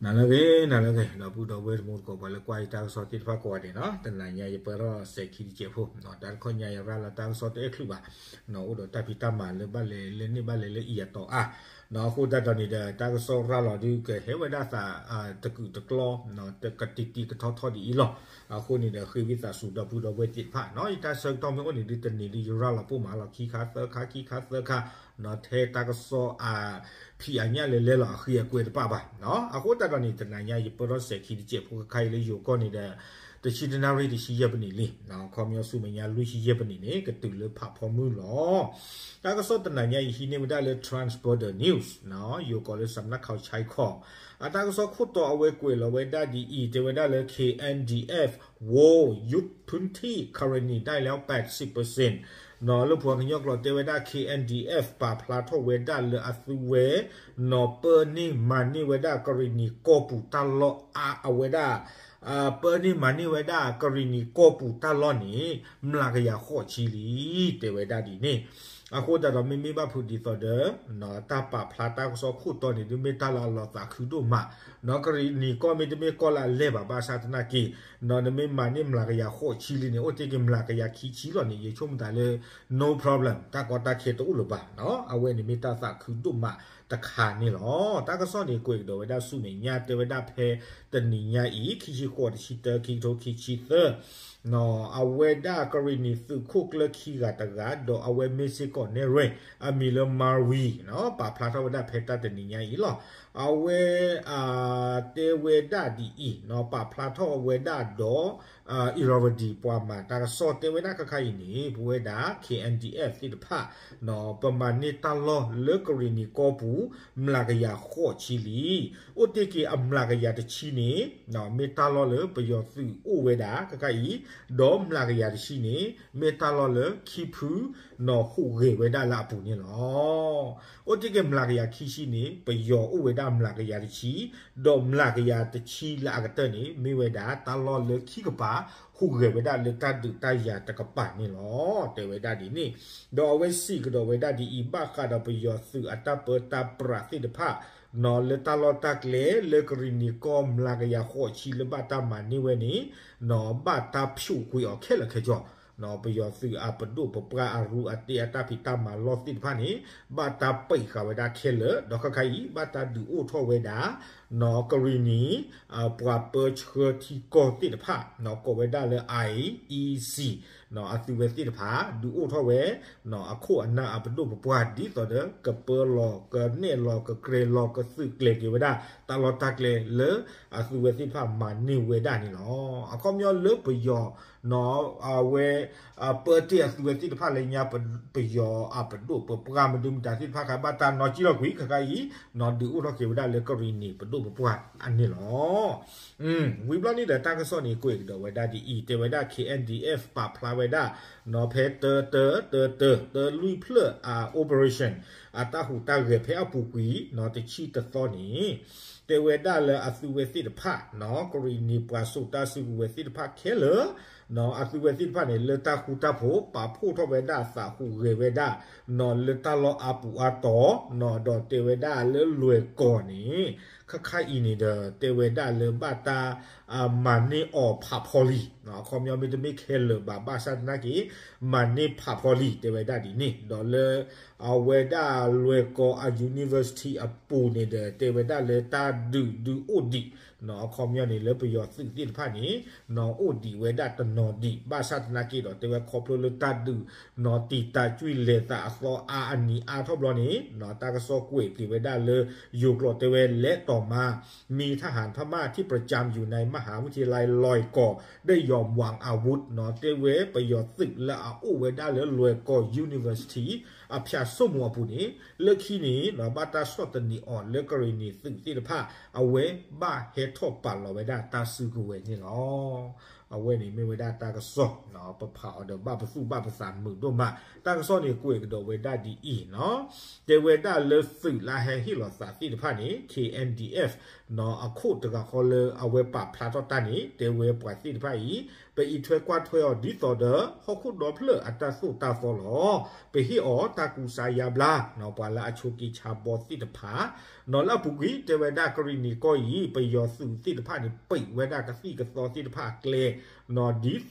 နၤလၢအဂ့ၤ နၤလၢအဂ့ၤ ဒီပုၢ်ဒီဝဲၢ်တံၤသကိး ပှၤလၢကွၢ်ယတၢ်ကစီၣ်သ့ၣ်တဖၣ်ကိးဂၤဒဲးနီၤ, တနၤညါယပၢၢ်ထီၣ်စဲၤခံတစဲးဖိ, တၢ်တခီညါယရၤလီၤတၢ်ကစီၣ်တအဲၣ်ချုးဘၣ်, အိၣ်ဒီးတၢ်ဖံးတၢ်မၤလၢဘၣ်လဲၤလၢန့ၣ်ဘၣ်လဲၤလၢအံၤအတီၤအါ, အဃိသတးဒီးန့ၣ်ဒီး တၢ်ကစီၣ်ရၤလီၤဒုးကဟဲဝဲဒၣ်သး တကုာ်တကျီ ကတံၤတံၤကထီထီဒ်အံၤလီၤ. အဃိန့ၣ်ဒီး ဃ့ဝံသးစူၤဒီပုၢ်ဒီဝဲၢ်သ့ၣ်တဖၣ်နီၤ, ယတၢ်ဆၢကတီၢ်မ့ၢ်အိၣ်န့ၣ်ဒုး တနံၤဒုးယရၤလီၤပိၢ်မးလီၤ ခံခါသၢခါ ခံခါသၢခါ ထဲတၢ်ကစီၣ်အဖံးအညၣ်လဲၤလဲၤလီၤအဃံအကွဲတပာ်ဘၣ်နီၤ, အဃိသတးဒီးန့ၣ် တနၤညါယပၢၢ်ထီၣ်စဲၤခံတစဲးဖိခါခါအံၤလၢယိၤကီၢ်န့ၣ်ဒီး တဆံတနၣ်ရံၣ်တဆံယဲၢ်ပနံးလံ, ခီပညီဆူမဲာ်ညါလွံၢ်ဆံယဲၢ်ပနံးန့ၣ် ကတုၤလၢဖးဖီမုၢ်လီၤ. တၢ်ကစီၣ်တနၤညါအံၤဟံးန့ၢ်ဝဲဒၣ်လၢ Trans Border News ယိၤကီၢ်လၢ စးနၢ်ခီဆဲခီ အတၢ်ကစီၣ်ခိၣ်တီအဝဲကွဲးလီၤဝဲဒၣ်ဒ်အံၤ တဲဝဲဒၣ်လၢ K N D F won Yukon Territory ဒၣ်လဲာ် ပၢးစံးပၢးစ့ၣ် နီၤ လၢပှၤကညီကျိာ်တဲဝဲဒၣ် K N D F ပာ်ဖျါထီၣ်ဝဲဒၣ်လၢအသုဝဲ နီၤ ပၢန့ၢ်မၤန့ၢ်ဝဲဒၣ်ကရံၣ်နံၤကီၢ်ပူၤတၢ်လီၢ်အါအဝဲဒၣ် ပၢန့ၢ်မၤန့ၢ်ဝဲဒၣ်ကရံၣ်နံၤကီၢ်ပူၤတၢ်လီၢ်န့ၣ် မျးကယၤဃိးဆံလံ, တဲဝဲဒၣ်ဒ်န့ၣ်. အဃိသတးဒီးမ့မ့ၢ်ဘၣ်ဖုးဒ်သိးဒီး တၢ်ပာ်ဖျါတၢ်ကစီၣ်ခိၣ်တီန့ၣ် ဒုးမ့ၢ်တၢ်လၢအလီၤသးခုဒိၣ်မး, နီၤ ကရံၣ်နံၤကီၢ်မ့တမ့ၢ်ကီၢ်လၢအလဲၢ်ဘၣ်ဘၣ်ဆၣ်သနာ်က့ နီၤ နမ့ၢ်မၤန့ၢ်မျးကယၤဃိးဆံလံန့ၣ် အိၣ်တ့ၢ်က့ၤမျးကယၤခံဆံလီၤန့ၣ် ယဆိကမိၣ်သးလၢ no problem တၢ်ကီတၢ်ခဲတအိၣ်လၢၤဘၣ်နီၤ, အဝဲန့ၣ်မ့ၢ်တၢ်သးခုဒိၣ်မးတခါန့ၣ်လီၤ. တၢ်ကစီၣ်န့ၣ်ကွဲးကဒီးဝဲဒၣ်ဆူမဲာ်ညါ တဲဝဲဒၣ်ဖဲတနံၤညါအံၤ ခံဆံဃိး တဆံတၢ ခံကထိခံဆံသၢ အဝဲဒၣ်ကရံၣ်နံၤသုးခိၣ်ကျၢၢ်ခံဂၤတဂၤ ဒီးအဝဲမ့ၢ်စ့ၢ်ကီးနဲၣ်ရွဲၣ် အမံၤလၢ Marwei နီၤ ပာ်ဖျါထီၣ်ဝဲဒၣ်ဖဲတၢ်တနံၤညါအံၤလီၤ. အဝဲ တဲဝဲဒၣ်ဒ်အံၤနီၤ ပာ်ဖျါထီၣ်ဝဲဒၣ်ဒီး Irrawaddy ပှၤမၤတၢ်ကစီၣ်တဲဝဲဒၣ်ခါခါအံၤန့ၣ် ပဝဲဒၣ် K N D F သ့ၣ်တဖၣ် ပမၤန့ၢ်တၢ်လီၢ်လၢကရံၣ်နံၤကီၢ်ပူၤ မျးကယၤဃိးဆံလံ. အိၣ်တ့ၢ်က့ၤအမျးကယၤတဆံန့ၣ် မ့ၢ်တၢ်လီၢ်လၢပယီၤသုးအိၣ်ဝဲဒၣ်ခါခါအံၤ, ဒီးမျးကယၤတဆံန့ၣ် မ့ၢ်တၢ်လီၢ်လၢခံဖု နီၤဟူးဂဲၤဝဲဒၣ်လၢအပူၤန့ၣ်လီၤ. အိၣ်တ့ၢ်က့ၤမျးကယၤခံဆံန့ၣ် ပယီၤအိၣ်ဝဲဒၣ်မျးကယၤတဆံ, ဒီးမျးကယၤတဆံလၢအကတၢၢ်န့ၣ် မ့ၢ်ဝဲဒၣ်တၢ်လီၢ်လၢခံကပၤ ဟူးဂဲၤဝဲဒၣ်လၢတၢ်ဒုးတၢ်ယၤတကပၤန့ၣ်လီၤ. တဲဝဲဒၣ်ဒ်န့ၣ်, ဒီးအဝဲစံးကဒီးဝဲဒၣ်ဒ်အံၤ ဘၣ်ဃးဒီးပယီၤသုးအတၢ်ပၢတၢ်ပြးသ့ၣ်တဖၣ် နီၤ လၢတၢ်လီၢ်တၢ်ကျဲလၢကရံၣ်နံၤကီၢ်မျးကယၤဃိးဆံလၢဘၣ်တၢ်မၤန့ၢ်ဝဲန့ၣ် နီၤ ဘၣ်တၢ်ဖျိးကွံာ်အီၤခဲလၢာ်ခဲဆ့ ပယီၤသုးအပဒိၣ်ပပှၢ်အရူအတ့အတၢ်ဖံးတၢ်မၤလီၢ်သ့ၣ်တဖၣ်န့ၣ် ဘၣ်တၢ်ပံးဃာ်ဝဲဒၣ်ခဲလၢာ်, ဒီးခါခါအံၤ ဘၣ်တၢ်ဒုးအိၣ်ထီၣ်ဝဲဒၣ် နီၤ ကရံၣ်နံၤ ပှၤပၢဆှၢထံကီၢ်သ့ၣ်တဖၣ် နီၤ ကိးဝဲဒၣ်လၢ I E C နီၤ အသုဝဲသ့ၣ်တဖၣ် ဒုးအိၣ်ထီၣ်ဝဲ နီၤ အခိၣ်အနၢ်အပဒိၣ်ပပှၢ် ဒ်သိးဒီး ကပၢလီၤ ကနဲၣ်လီၤ ကကြဲးလီၤ ကသုးကျဲၤက့ၤဝဲဒၣ် တၢ်လီၢ်တၢ်ကျဲလၢ အသုဝဲသ့ၣ်တဖၣ်မၤန့ၢ်ဝဲဒၣ်န့ၣ်လီၤ. အခီပညီလၢပယီၤ နီၤ အဝဲ ပၢတ့ၢ်အသုဝဲသ့ၣ်တဖၣ်လၢညါ ပယီၤအပဒိၣ်ပပှၢ်မဒုမတၤသ့ၣ်တဖၣ်ခါ ဘၣ်တၢ်နီၣ်ကံလီၤကွံာ်ခါခါအံၤ နီၤ ဒုးအိၣ်ထီၣ်က့ၤဝဲဒၣ်လၢကရံၣ်နံၤပဒိၣ်ပပှၢ်အန့ၣ်လီၤ. ဝံၤဘျီန့ၣ်ဒီးတၢ်ကစီၣ်န့ၣ် ကွဲးကဒီးဝဲဒၣ်ဒ်အံၤ တဲဝဲဒၣ် K N D F ပာ်ဖျါဝဲဒၣ် နီၤ ဖဲတၢတၢ တၢတၢ တၢလွံၢ်ဖျၢၣ်အ operation အတၢ်ဟူးတၢ်ဂဲၤဖဲအပူၤကွံာ် နီၤ တဆံတသီန့ၣ် တဲဝဲဒၣ်လၢအသုဝဲသ့ၣ်တဖၣ် နီၤ ကရံၣ်နံၤပှၤစိာ်တၢ်စုကဝဲၤသ့ၣ်တဖၣ်ခဲလၢာ် နီၤ အသုဝဲသ့ၣ်တဖၣ်န့ၣ် လၢတၢ်ဃူတၢ်ဖိး ပာ်ဖှိၣ်ထီၣ်ဝဲဒၣ်သးဟူးဂဲၤဝဲဒၣ် နီၤ လၢတၢ်လီၢ်အါပူၤအါတီၤ နီၤ ဒီးတဲဝဲဒၣ်လၢလွဲၢ်ကီၢ်န့ၣ် ခါခါအံၤန့ၣ်ဒီး တဲဝဲဒၣ်လၢဘၣ်တၢ် မၤန့ၢ်အီၤဖးဖီလံ အခီပညီမ့တမ့ၢ်ခဲလၢာ်ဘၣ် ဘၣ်ဆၣ်သနာ်က့ မၤန့ၢ်ဖးဖီလံ တဲဝဲဒၣ်ဒ်န့ၣ် ဒီးလၢ အဝဲဒၣ်လွဲၢ်ကီၢ်အ university အပူၤန့ၣ်ဒီး တဲဝဲဒၣ်လၢတၢ်ဒုးဒုးအိၣ်ဒံး အခီပညီန့ၣ် လၢပယီၤသုးသ့ၣ်တဖၣ်န့ၣ် နီၤ အိၣ်ဒံးဝဲဒၣ်တနီၤဒံး ဘၣ်ဆၣ်သနာ်က့ဒီး တဲဝဲခီဖျိလၢတၢ်ဒုး နီၤ တံာ်တာ်ကွံာ်လဲၤသးအသီအါအနံၤအါထီၣ်ဘျီန့ၣ် နီၤ တၢ်ကစီၣ်ကွဲးက့ၤဝဲဒၣ်လၢ ယိၤကျိာ်တဲဝဲ และต่อมา มีทหารพม่าที่ประจำอยู่ในมหาวิทยาลัยลอยก่อ ได้ยอมวางอาวุธ နီၤ တဲဝဲပယီၤသုးလၢအအိၣ်ဝဲဒၣ်လၢလွဲၢ်ကီၢ် university အဖၠၣ်စိမိၤအပူၤန့ၣ် လၢခံန့ၣ် နီၤ ဘၣ်တၢ်ဆီၣ်သနံးအီၤလၢကရံၣ်နံၤသုးသ့ၣ်တဖၣ် အဝဲဘၣ်ဟဲထီၣ်ပာ်လီၤဝဲဒၣ်တၢ်စုကဝဲၤန့ၣ်လီၤ. အဝဲန့ၣ်မ့ၢ်ဝဲဒၣ်တၢ်ကစီၣ် ပဖးအီၤဒီးဘၣ်ပသူၣ်ဘၣ်ပသးမုာ်ဒိၣ်မး. တၢ်ကစီၣ်န့ၣ်ကွဲးကဒီးဝဲဒၣ်ဒ်အံၤနီၤ, တဲဝဲဒၣ်လၢသုးလၢဟဲဟ့ၣ်လီၤသးသ့ၣ်တဖၣ်န့ၣ် K N D F နီၤ အခိၣ်တဂၤဃီလၢအဝဲပာ်ဖျါထီၣ်တၢ်န့ၣ် တဲဝဲပှၤသ့ၣ်တဖၣ်အံၤ ပအံးထွဲကွၢ်ထွဲအီၤဒ်သိးဒီး ဟီၣ်ခိၣ်ဒီဖျၢၣ်အတၢ်သိၣ်တၢ်သီလီၤ. ပဟ့ၣ်အီၤတၢ်ကူစါယါဘျါ ပှၤလၢအဆိးက့ဆါဘီသ့ၣ်တဖၣ် နီၤလၢအပူၤကွံာ် တဲဝဲဒၣ်ကရံၣ်နံၤကီၢ်အံၤ ပယီၤသုးသ့ၣ်တဖၣ်န့ၣ် ပံးဝဲဒၣ်ကသံၣ်ကသီသ့ၣ်တဖၣ်အကျဲ နီၤ ဒ်သိးဒီး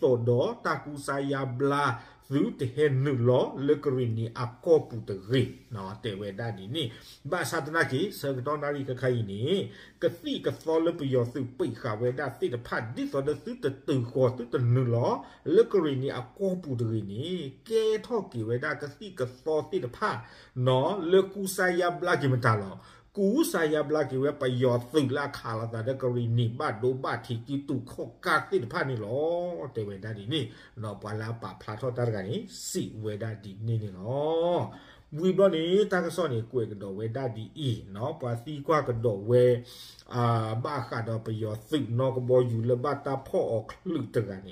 တၢ်ကူစါယါဘျါ သုတဟဲနုာ်လီၤလၢကရံၣ်နံၤအကီၢ်ပူၤတဂ့ၤ တဲဝဲဒၣ်ဒ်န့ၣ်. ဘၣ်ဆၣ်သနာ်က့ ဆၢကတီၢ်နၣ်ရံၣ်ခဲခါအံၤန့ၣ် ကသံၣ်ကသီလၢပယီၤသုးပံးဃာ်ဝဲဒၣ်သ့ၣ်တဖၣ် ဒ်သိးဒီးသုတတုၤဃီၤ သုတနုာ်လီၤ လၢကရံၣ်နံၤအကီၢ်ပူၤတဂ့ၤန့ၣ် ကဲထီၣ်က့ၤဝဲဒၣ်ကသံၣ်ကသီသ့ၣ်တဖၣ် နီၤ လၢကူစါယါဘျါက့ၤမတၤလီၤ. ကူစါယါဘျါက့ၤဝဲပယီၤသုးလၢအခးလိာ်သးဒီးကရံၣ်နံၤ ဘၣ်ဒိဘၣ်ထံးကံတူာ်ခီၣ်ကၢ်သ့ၣ်တဖၣ်န့ၣ်လီၤ. တဲဝဲဒၣ်ဒ်န့ၣ် နီၤ ပှၤလၢအပာ်ဖျါထီၣ်တၢ်တဂၤန့ၣ် စံးဝဲဒၣ်ဒ်န့ၣ်န့ၣ်လီၤ. ဝံၤဘျီန့ၣ် တၢ်ကစီၣ်န့ၣ်ကွဲးကဒီးဝဲဒၣ်ဒ်အံၤနီၤ, ပှၤသံကွၢ်ကဒီးဝဲ ဘၣ်ဃးဒီးပယီၤသုးနီၣ်ကဘီယူၤလၢဘၣ်တၢ်ဖီၣ်အီၤချုးတဂၤန့ၣ်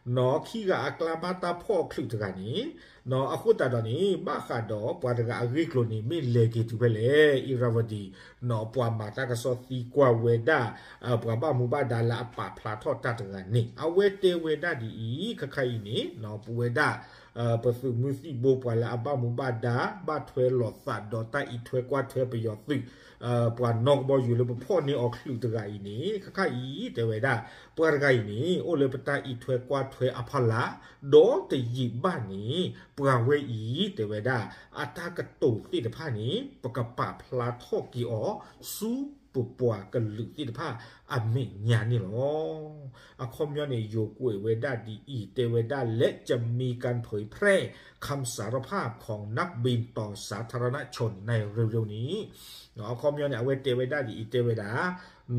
နီၤ ခံဂၤအကျါဘၣ်တၢ်ဖီၣ်အီၤချုးတဂၤန့ၣ် နီၤ အဃိသတးဒီးန့ၣ် ဘၣ်ဃးဒီးပှၤတဂၤအဂ့ၢ်ကျိၤန့ၣ် မ့ၢ်လဲၤက့ၤတုၤဖဲလဲၣ် အံၤရၤဝတံၤ နီၤ ပှၤမၤတၢ်ကစီၣ်သံကွၢ်ဝဲဒၣ် ပှၤဘၣ်မူဘၣ်ဒါလၢအပာ်ဖျါထီၣ်တၢ်တဂၤန့ၣ် အဝဲတဲဝဲဒၣ်ဒ်အံၤ ခဲခါအံၤန့ၣ် နီၤ ပဝဲဒၣ် ပသုးမုၢ်သံၣ်ဘိပှၤလၢအဘၣ်မူဘၣ်ဒါ ဘၣ်ထွဲလိာ်သးဒီးတၢ်အံးထွဲကွၢ်ထွဲပယီၤသုး ပှၤနီၣ်ကဘီယူၤလၢပဖီၣ်န့ၢ်အီၤချုးတဂၤအံၤန့ၣ် ခဲခါအံၤ တဲဝဲဒၣ် ပှၤတဂၤအံၤန့ၣ် အိၣ်လၢပတၢ်အံးထွဲကွၢ်ထွဲအဖီလာ် ဒီးတယံာ်ဘၣ်န့ၣ် ပှၤဝဲအံၤ တဲဝဲဒၣ် အတၢ်ကတိၤသ့ၣ်တဖၣ်န့ၣ် ပကပာ်ဖျါထီၣ်က့ၤအီၤ ဆူပပှၤကလုာ်သ့ၣ်တဖၣ်အမဲာ်ညါန့ၣ်လီၤ. အခီပညီန့ၣ် ယိၤကွဲးဝဲဒၣ်ဒ်အံၤ တဲဝဲဒၣ် และจะมีการเผยแพร่คำสารภาพของนักบินต่อสาธารณชนในเร็วๆนี้ အခီပညီန့ၣ် အဝဲတဲဝဲဒၣ်ဒ်အံၤ တဲဝဲဒၣ်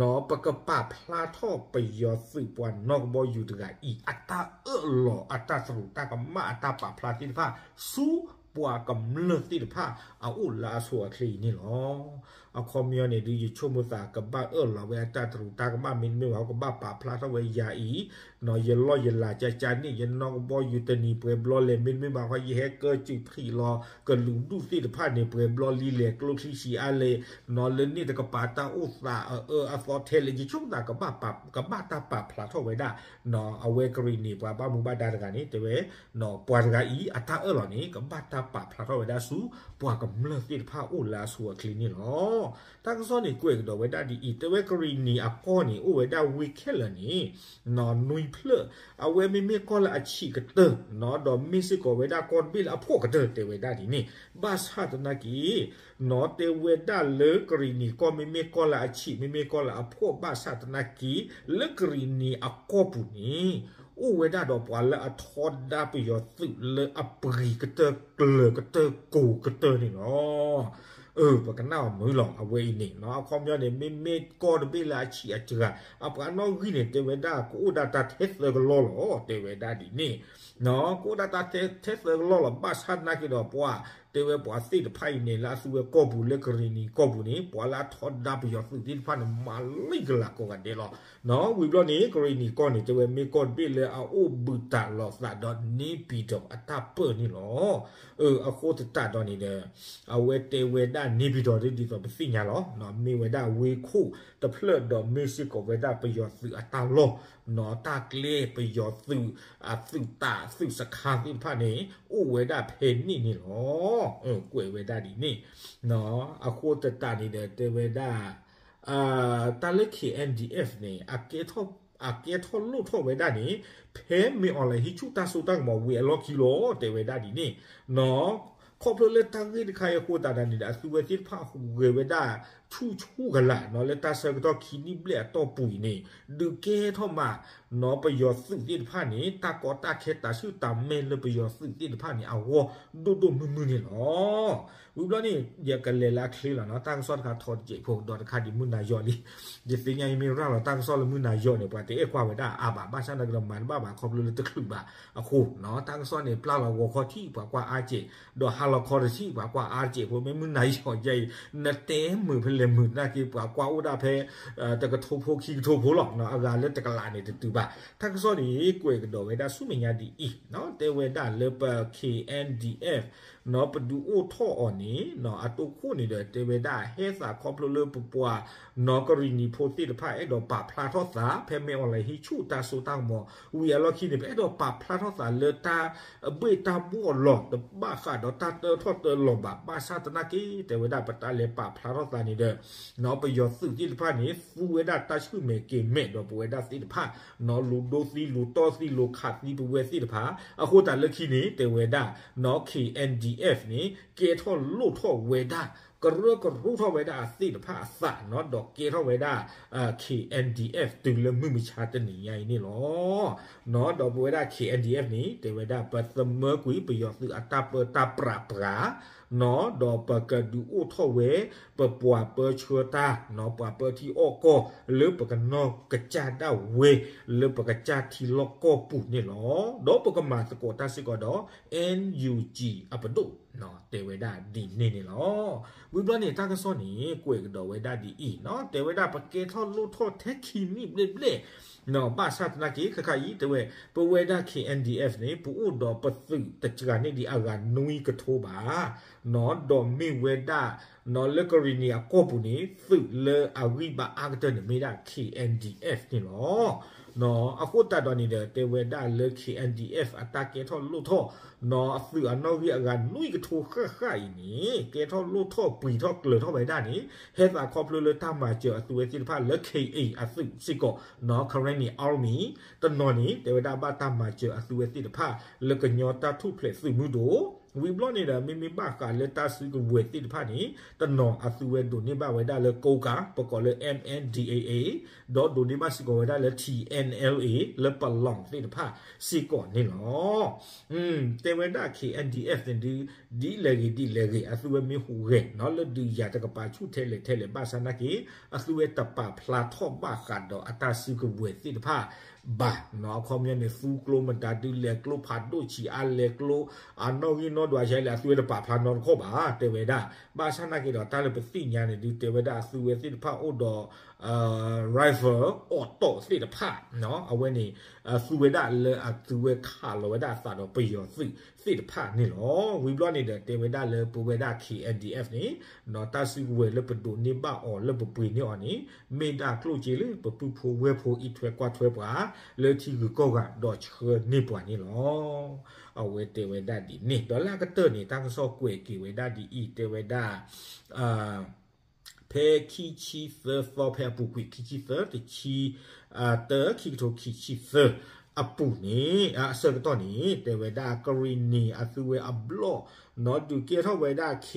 နီၤ ပကပာ်ဖျါထီၣ်ပယီၤသုးပှၤနီၣ်ကဘီယူၤတဂၤအံၤ အတၢ်အၢၣ်လီၤ အတၢ်သရူးတၢ်ကမၣ် အတၢ်ပာ်ဖျါသ့ၣ်တဖၣ် ဆူပှၤကမျၢၢ်သ့ၣ်တဖၣ်အအိၣ်လၢအဆိအချ့အံၤန့ၣ်လီၤ. အခီပညီန့ၣ် ဒုးယဆိကမိၣ်သးကဘၣ်အၢၣ်လီၤဝဲအတၢ်သရူးတၢ်ကမၣ် မ့တမ့ၢ်ဘၣ် ကဘၣ်ပာ်ဖျါထီၣ်ဝဲယၤအံၤ နီၤ ယလီၢ်ယလၤကၢ်ကၢ်န့ၣ် ယနီၣ်ကဘီယူၤတနံၤပှဲၤဘျီလဲၣ် မ့တမ့ၢ်ဘၣ်ခီ ယဟဲကၢစူးဖံးလီၤ ကလုာ်ဒူၣ်သ့ၣ်တဖၣ်န့ၣ် ပှဲၤဘျီလံလဲၣ် ကျိချံဆံးအါလဲၣ် နီၤ လၢန့ၣ်တကပၤတၢ်အိၣ်သးအအၢအသီထဲလဲၣ် ယဆိကမိၣ်သး ကဘၣ်တၢ်ပာ်ဖျါထီၣ်ဝဲဒၣ် နီၤ အဝဲကရံၣ်နံၤပှၤဘၣ်မူဘၣ်ဒါတဂၤန့ၣ် တဲဝဲ နီၤ ပှၤတဂၤအံၤ အတၢ်အၢၣ်လီၤန့ၣ် ကဘၣ်တၢ်ပာ်ဖျါထီၣ်ဝဲဒၣ်ဆူ ပှၤကမျၢၢ်သ့ၣ်တဖၣ်အိၣ်လၢအဆိအချ့န့ၣ်လီၤ. တၢ်ကစီၣ်န့ၣ်ကွဲးကဒီးဝဲဒၣ်ဒ်အံၤ တဲဝဲကရံၣ်နံၤအကီၢ်န့ၣ် အိၣ်ဝဲဒၣ်ဝ့ၢ်ခဲလၢာ်န့ၣ် နီၤ နွံဖျၢၣ် အဝဲမ့မ့ၢ်ကီၢ်လၢအဆံးကတၢၢ် နီၤ ဒီးမ့ၢ်စ့ၢ်ကီးဝဲဒၣ်ကီၢ်တဘ့ၣ်လၢအဖှီၣ်ကတၢၢ် တဲဝဲဒၣ်ဒ်န့ၣ် ဘၣ်ဆၣ်သနာ်က့ နီၤ တဲဝဲဒၣ်လၢကရံၣ်နံၤကီၢ် မ့မ့ၢ်ကီၢ်လၢအဆံး မ့မ့ၢ်ကီၢ်လၢအဖှီၣ် ဘၣ်ဆၣ်သနာ်က့ လၢကရံၣ်နံၤအကီၢ်ပူၤန့ၣ် အိၣ်ဝဲဒၣ်ဒီးပှၤလၢအထီဒါပယီၤသုးလၢအပှ့ၤကတၢၢ်ကျၢၤကတၢၢ်ကိၤကတၢၢ်န့ၣ်လီၤ. ပကနၣ်အီၤမုာ်လီၤ အဝဲအံၤန့ၣ် အခီပညီန့ၣ် မ့မ့ၢ်ကီၢ်တဘ့ၣ်လၢအဆံးအစှၤ အပှၤနီၣ်ဂံၢ်န့ၣ် တဲဝဲဒၣ်ကအိၣ်ဒၣ်တၢ်ထဲသၢကလီၢ်လီၤ တဲဝဲဒၣ်ဒ်န့ၣ် ကအိၣ်ဒၣ်တၢ်ထဲသၢကလီၢ်လီၤ ဘၣ်ဆၣ်သနာ်က့ဒီးပှၤ တဲဝဲပှၤသ့ၣ်တဖၣ်အံၤန့ၣ် လၢအသူဝဲကီၢ်ပူၤလၢကရံၣ်နံၤကီၢ်ပူၤန့ၣ် ပှၤလၢအထီဒါပယီၤသုးသ့ၣ်တဖၣ်န့ၣ် မၤလံကလၤကိးဂၤဒဲးလီၤ. ဝံၤဘျီန့ၣ် ကရံၣ်နံၤကီၢ်န့ၣ် တဲဝဲမ့ၢ်ကီၢ်တဘ့ၣ်လၢအအိၣ်ဘူးတံၢ်လိာ်သးဒီး နေပြည်တော် အတၢ်ပၢၢ်န့ၣ်လီၤ. အဃိသတးဒီးန့ၣ်ဒီး အဝဲတဲဝဲဒၣ် နေပြည်တော် ဒ်သိးပသ့ၣ်ညါလီၤ မ့ၢ်ဝဲဒၣ်ဝ့ၢ်ခိၣ်တဖျၢၣ်ဒီးမ့ၢ်စ့ၢ်ကီးဝဲဒၣ်ပယီၤသုးအတၢ်လီၢ် နီၤ တၢ်ကျဲပယီၤသုး အသုးတၢ်သုးစခါသ့ၣ်တဖၣ်န့ၣ် အိၣ်ဝဲဒၣ်ဖဲန့ၣ်န့ၣ်လီၤ. ကွဲးဝဲဒၣ်ဒ်န့ၣ် အဃိသတးန့ၣ်ဒီး တဲဝဲဒၣ် တၢ်လၢ K N D F န့ၣ် အကဲထီၣ်လိၣ်ထီၣ်ဝဲဒၣ်န့ၣ် ဖဲမ့ၢ်အီၤလဲၤဟံးဆူၣ်တၢ်စိတၢ်ကမီၤဝံၤအလီၢ်ခံလီၤ တဲဝဲဒၣ်ဒ်န့ၣ် နီၤ ခီဖျိလၢတၢ်ဂ့ၢ်တခါအံၤအဃိသတးဒီးန့ၣ်ဒီး အသုဝဲသ့ၣ်တဖၣ်ဟူးဂဲၤဝဲဒၣ် ဆူၣ်ဆူၣ်ကလာ် နီၤ လၢတၢ်ဆၢကတီၢ်ခံနံၣ်ဘျဲၣ်အတီၢ်ပူၤအံၤန့ၣ် ဒုးကဲထီၣ်မး နီၤ ပယီၤသုးသ့ၣ်တဖၣ်န့ၣ် တၢ်ကီတၢ်ခဲတၢ်ဆူၣ်တၢ်မဲာ်လၢပယီၤသုးသ့ၣ်တဖၣ်န့ၣ် အဂီၢ်ဒိၣ်ဒိၣ်မုၢ်မုၢ်န့ၣ်လီၤ. ဝံၤဘျီန့ၣ် ယကလဲၤလၢအချ့လီၤနီၤ တၢ်ကစီၣ်တခါထီတစဲးဖိကဒီးတခါဒံးမုၢ်နၤယီၢ်လံ ယသ့ၣ်ညါအံၤမ့ၢ်ရၤလီၤတၢ်ကစီၣ်လၢမုၢ်နၤယီၢ်န့ၣ် ပှၤတအဲၣ်ကွၢ်ဝဲဒၣ်အါဘၣ် ဘၣ်ဆၣ်သနာ်က့ဒီးမၤတဘၣ်ဘၣ် ခီဖျိလၢတချုးဘၣ်အဃိ နီၤ တၢ်ကစီၣ်န့ၣ် ပျၢ်လီၤဂီၤခီထံး ပှၤကွၢ်အါစဲး ဒီးဟါလီၤခီတထံး ပှၤကွၢ်အါစဲးဖိ မ့ၢ်မုၢ်နၤယီၢ်ယဲအံၤ နတဲမုာ်ဖဲ လဲၤမုာ်သနာ်က့ ပှၤကွၢ်အိၣ်ဒၣ်ဖဲ တကထိဖိခံကထိဖိလီၤ. အဂၤလၢတကလးန့ၣ်တတုၤဘၣ်. တၢ်ကစီၣ်န့ၣ် ကွဲးကဒီးဝဲဒၣ်ဆူမဲာ်ညါဒ်အံၤ, တဲဝဲဒၣ်လၢပ K N D F ပဒုးအိၣ်ထီၣ်အီၤန့ၣ် အတိခိၣ်န့ၣ်ဒီး တဲဝဲဒၣ်ဟဲသးခီဖျိလၢပပှၤ နီၢ်ကရံၣ်နံၤဖိသ့ၣ်တဖၣ် အဲၣ်ဒိးပာ်ဖျါထီၣ်သး ဖဲမ့ၢ် online ဟံးဆူၣ်တၢ်စိတၢ်ကမီၤ ဝံၤအလီၢ်ခံန့ၣ် ပအဲၣ်ဒိးပာ်ဖျါထီၣ်သးလၢတၢ် အဘ့ၣ်တၢ်ဘှီၣ်လီၤ တဘၣ်ဃးဒီးတၢ်တၢထီၣ်တၢလီၤဘၣ်. ဘၣ်ဆၣ်သနာ်က့ တဲဝဲဒၣ် ပတၢ်လဲၤပာ်ဖျါထီၣ်သးန့ၣ်ဒီး ပယီၤသုးသ့ၣ်တဖၣ်န့ၣ် သူဝဲဒၣ်တၢ်ဆှုၣ်မဲာ်က့ၤမဲာ်ဒီးပဝဲဒၣ်သ့ၣ်တဖၣ် လူၤဒိသံ လူၤတီသံ လူၤခးသံပဝဲသ့ၣ်တဖၣ်. အဃိသတးလၢခံန့ၣ် တဲဝဲဒၣ် K N D F န့ၣ် ကဲထီၣ်လိၣ်ထီၣ်ဝဲဒၣ် ကရၢကရိထီၣ်ဝဲဒၣ်အသ့ၣ်တဖၣ်အသး ဒီးကဲထီၣ်ဝဲဒၣ် K N D F တုၤလၢမုၢ်မဆါတနံၤညါအံၤန့ၣ်လီၤ. ဒီးပဝဲဒၣ် K N D F န့ၣ် တဲဝဲဒၣ် ပသမၢကွံာ်ပယီၤသုးအတၢ်ပၢတၢ်ပြးပှၤ ဒီးပကဒုးအိၣ်ထီၣ်ဝဲ ပပှၤပၢဆှၢတၢ် ပှၤပၢထံအီၣ်ကီၢ် လၢပကနီၢ်ကစၢ်ဒၣ်ဝဲ လၢပကစၢ်ထံလီၢ်ကီၢ်ပူၤန့ၣ်လီၤ. ဒီးပကမၤသကိးတၢ်စ့ၢ်ကီးဒီး N U G အပဒိၣ် တဲဝဲဒၣ်ဒ်န့ၣ်န့ၣ်လီၤ. ဝံၤဘျီန့ၣ် တၢ်ကစီၣ်န့ၣ် ကွဲးကဒီးဝဲဒၣ်ဒ်အံၤ, တဲဝဲဒၣ် ပကဲထီၣ်လိၣ်ထီၣ်ထဲခံနံၣ်ဘျဲၣ်ဘျဲၣ် ဘၣ်ဆၣ်သနာ်က့ ခဲခါအံၤ တဲဝဲ ပဝဲဒၣ် K N D F န့ၣ် ပအိၣ်ဒီးပသုးတစှၤန့ၢ်ဒံးအဂၤနွံကထိဘၣ် ဒီးမ့ၢ်ဝဲဒၣ် လၢကရံၣ်နံၤအကီၢ်ပူၤန့ၣ် သုးလၢအဂံၢ်ဘါအါကတၢၢ်န့ၣ် မ့ၢ်ဒၣ် K N D F န့ၣ်လီၤ. အဃိသတးဒီးန့ၣ်ဒီး တဲဝဲဒၣ်လၢ K N D F အတၢ်ကဲထီၣ်လိၣ်ထီၣ် သုးအနီၣ်ဂံၢ်အဂၤနွံကထိဃၣ်ဃၣ်အံၤန့ၣ် ကဲထီၣ်လိၣ်ထီၣ်ပှံၤထီၣ်ကျၢၤထီၣ်ဝဲဒၣ်န့ၣ် ဟဲသးခီဖျိလၢတၢ်မၤစၢၤအသုးဝဲသ့ၣ်တဖၣ်လၢ K A အသုးစ့ၢ်ကီး Karenni Army တနီၤန့ၣ် တဲဝဲဒၣ်ဘၣ်တၢ်မၤစၢၤအသုးဝဲသ့ၣ်တဖၣ် လၢကညီတၢ်ထူၣ်ဖျဲးသုးမုၢ်ဒိၣ် ဝံၤဘျီန့ၣ်ဒီး မ့မ့ၢ်ဘၣ်ဃးလၢတၢ်စုကဝဲၤသ့ၣ်တဖၣ်န့ၣ် တနီၤအသုးဝဲဒိးန့ၢ်ဘၣ်ဝဲဒၣ်လၢကိးကး ပကိးလၢ M N D A A ဒီးဒိးန့ၢ်ဘၣ်စ့ၢ်ကီးဝဲဒၣ်လၢ T N L A လၢပလီၢ်သ့ၣ်တဖၣ်စ့ၢ်ကီးန့ၣ်လီၤ. တဲဝဲဒၣ် K N D F န့ၣ်ဒုး ဒ်လဲၣ်ဂ့ၤဒ်လဲၣ်ဂ့ၤ အသုးဝဲမ့ၢ်ဟူးဂဲၤနီၤ လၢဒုးယၤတကပၤဆူၣ်ထဲလဲၣ်ထဲလဲၣ် ဘၣ်ဆၣ်သနာ်က့ အသုးဝဲတပာ်ဖျါထီၣ်ဘၣ်ဃးဒီးအတၢ်စုကဝဲၤသ့ၣ်တဖၣ်ဘၣ်နီၤ. အခီပညီန့ၣ် သူကျိမတၤဒုးလဲၤကျိဖးဒိၣ်ဆံးအါလဲၤကျိ အနီၣ်ဂံၢ်နီၣ်ဒွးဆံးအါလဲၣ် အသုးဝဲတပာ်ဖျါနီတခီၣ်ဘၣ် တဲဝဲဒၣ်. ဘၣ်ဆၣ်သနာ်က့ဒီးတၢ်လၢပသ့ၣ်ညါန့ၣ်ဒုး တဲဝဲဒၣ်အသုးဝဲသ့ၣ်တဖၣ်အိၣ်ဒီး rifle အိးထီးသ့ၣ်တဖၣ် အဝဲန့ၣ် သူဝဲဒၣ်လၢအသုးဝဲခးလီၤဝဲဒၣ်အသးဒီးပယီၤသုးသ့ၣ်တဖၣ်န့ၣ်လီၤ. ဝံၤဘျီန့ၣ်ဒီး တဲဝဲဒၣ်လၢပဝဲဒၣ် K N D F န့ၣ် တၢ်စုကဝဲၤလၢပဒိးန့ၢ်ဘၣ်အီၤလၢပပှ့ၤန့ၢ်အီၤန့ၣ် မ့ၢ်ဒၣ်ကျိၣ်စ့လၢပပုၢ်ဖိဝဲၢ်ဖိအံးထွဲကွၢ်ထွဲပှၤ လၢထံဂုၤကီၢ်ဂၤဒီးဆှၢန့ၢ်ပှၤန့ၣ်လီၤ. အဝဲတဲဝဲဒၣ်ဒ်န့ၣ် ဒီးလၢအကတၢၢ်န့ၣ် တၢ်ကစီၣ်ကွဲးက့ၤဝဲဒၣ်ဒ်အံၤ တဲဝဲဒၣ် ဖဲခံဆံသၢသီ ဖဲအပူၤကွံာ် ခံဆံသၢ တဆံ တၢ ခံကထိခံဆံသၢ အပူၤန့ၣ် အဆၢကတီၢ်န့ၣ် တဲဝဲဒၣ်ကရံၣ်နံၤအသုးဝဲအဘျီၣ် ဒုးကဲထီၣ်ဝဲဒၣ် K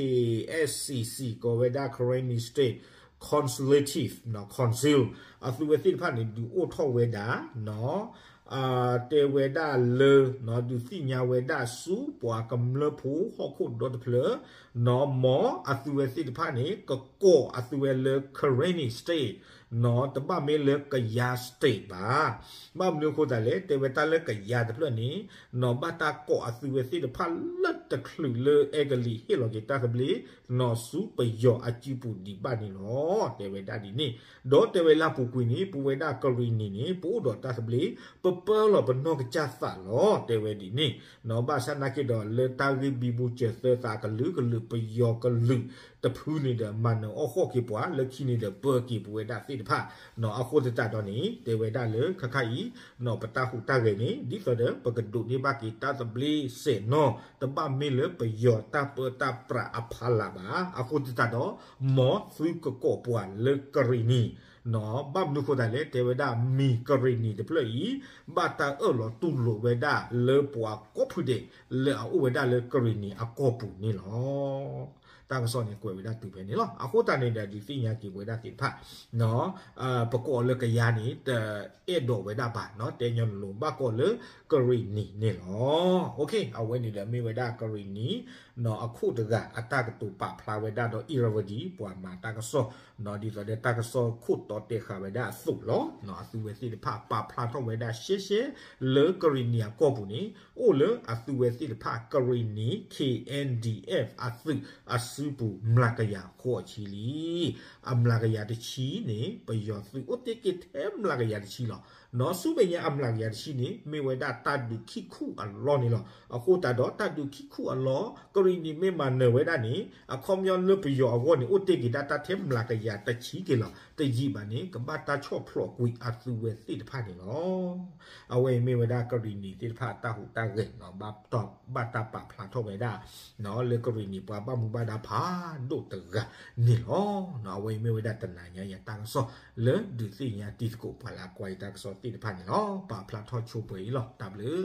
S C C ကိးဝဲဒၣ် Karenni State Consultative Council အသုးဝဲသ့ၣ်တဖၣ်န့ၣ် ဒုးအိၣ်ထီၣ်ဝဲဒၣ် တဲဝဲဒၣ်လၢ ဒုးသ့ၣ်ညါဝဲဒၣ်ဆူပှၤကမျၢၢ်ဖိဟီၣ်ခိၣ်ဒီတဖျၢၣ် မ်အသုးဝဲသ့ၣ်တဖၣ်န့ၣ် ကကိးအသုးဝဲလၢ Karenni State တဘၣ်မ့ၢ်လၢ Kayah State ဘၣ်. ဘၣ်မနုၤအဃိသတးလဲၣ် တဲဝဲတၢ်လၢ Kayah တဖျၢၣ်န့ၣ် ဘၣ်တၢ်ကိးအသုးဝဲသ့ၣ်တဖၣ်လၢတချုးလၢအဲကလံးဟ့ၣ်လီၤက့ၤတၢ်သဘျ့ ဆူပယီၤအစုပူၤဒံးဘၣ်န့ၣ်လီၤ. တဲဝဲဒၣ်ဒ်န့ၣ် ဒီးတဲဝဲလၢအပူၤကွံာ်န့ၣ် ပဝဲဒၣ်ကရံၣ်နံၤန့ၣ် ပအိၣ်ဒီးတၢ်သဘျ့ ပပၢလီၤပနီၢ်ကစၢ်သးလီၤ တဲဝဲဒ်န့ၣ် ဘၣ်ဆၣ်သနာ်က့ဒီး လၢတၢ်ဂ့ၢ်ဘံဘူစၢၤသၢသးကလုာ်ကလုာ် ပယီၤကလုာ်တဖုန့ၣ်ဒီး မၤနၢၤအီၣ်ဃီၣ်က့ၤပှၤ လၢခံန့ၣ်ဒီး ပၢက့ၤပဝဲဒၣ်သ့ၣ်တဖၣ် အဃိသတးဒီးန့ၣ် တဲဝဲဒၣ်လၢခဲခါအံၤ ပတၢ်ဟူးတၢ်ဂဲၤန့ၣ် ဒ်သိးဒီး ပကဒိးန့ၢ်ဘၣ်က့ၤတၢ်သဘျ့စဲးနီၢ် တဘၣ်မ့ၢ်လၢပယီၤတၢ်ပၢတၢ်ပြးအဖီလာ်ဘၣ်. အဃိသတးဒီး မ်သုကကိးပှၤလၢကရံၣ်နံၤ ဘၣ်မနုၤအဃိသတးလဲၣ် တဲဝဲဒၣ်မံၤကရံၣ်နံၤတဖျၢၣ်အံၤ ဘၣ်တၢ်အၢၣ်လီၤတူၢ်လိာ်ဝဲဒၣ်လၢပှၤကိးဖုဒဲး လၢအအိၣ်ဝဲဒၣ်လၢကရံၣ်နံၤအကီၢ်ပူၤန့ၣ်လီၤ. တၢ်ကစီၣ်န့ၣ်ကွဲးဝဲဒၣ်တုၤဖဲန့ၣ်လီၤ. အဃိသတးန့ၣ်ဒီး ဒုးသ့ၣ်ညါက့ၤပဝဲဒၣ်သ့ၣ်တဖၣ် ပကိးအီၤလၢကယၤန့ၣ် တအဲၣ်ဒိးဝဲဒၣ်ဘၣ် တဲညီနုၢ်လိၤ ဘၣ်ကိးလၢကရံၣ်နံၤန့ၣ်လီၤ. အဝဲန့ၣ်ဒီးမ့ၢ်ဝဲဒၣ်ကရံၣ်နံၤ အခိၣ်တဂၤအတၢ်ကတိၤပာ်ဖျါဝဲဒၣ်ဒီး Irrawaddy ပှၤမၤတၢ်ကစီၣ် ဒ်သိးဒီးတၢ်ကစီၣ်ခိၣ်တီတဲာ်ဃာ်ဝဲဒၣ်အသိးလီၤ. အသုးဝဲသ့ၣ်တဖၣ်ပာ်ဖျါထီၣ်ဝဲဒၣ်ရှဲရှဲလၢကရံၣ်နံၣ်အကီၢ်ပူၤန့ၣ် အိၣ်လၢအသုးဝဲသ့ၣ်တဖၣ်ကရံၣ်နံၣ် K N D F အသုးအစုပူၤမျးကယၤဃိးဆံလံ. အမျးကယၤတဆံန့ၣ် ပယီၤသုးအိၣ်တ့ၢ်က့ၤထဲမျးကယၤတဆံလီၤ. နီၢ်ဆူမဲာ်ညါအမျးကယၤတဆံန့ၣ် မ့ၢ်ဝဲဒၣ်တၢ်ဒုးခံခူၣ်အလီၢ်န့ၣ်လီၤ. အဃိသတးဒီးတၢ်ဒုးခံခူၣ်အလီၢ် ကရံၣ်နံၣ်မ့ၢ်မၤနၢၤဝဲဒၣ်န့ၣ် အခီပညီလၢပယီၤအဂီၢ်န့ၣ် အိၣ်တ့ၢ်က့ၤဒၣ်တၢ်ထဲမျးကယၤတဆံက့ၤလီၤ. တယံာ်ဘၣ်န့ၣ် ကဘၣ်တၢ်ဆီၣ်ဖျိးကွံာ်အသုးဝဲသ့ၣ်တဖၣ်န့ၣ်လီၤ. အဝဲအံၤမ့ၢ်ဝဲဒၣ်ကရံၣ်နံၣ်သ့ၣ်တဖၣ်အတၢ်ဟူးတၢ်ဂဲၤ ဘၣ်တၢ်ပာ်ဖျါထီၣ်ဝဲဒၣ် လၢကရံၣ်နံၣ်ပှၤဘၣ်မူဘၣ်ဒါဖးဒိၣ်တဂၤန့ၣ်လီၤ. အဝဲအံၤမ့ၢ်ဝဲဒၣ်တနၤညါယတၢ်ကစီၣ်လၢဒုးသ့ၣ်ညါတံၤသကိးပှၤလၢအကွၢ်ယတၢ်ကစီၣ်သ့ၣ်တဖၣ်န့ၣ်လီၤ. ပာ်ဖျါထီၣ်ဆိပှဲၤအံၤလီၤ. တၢ်ဘျုး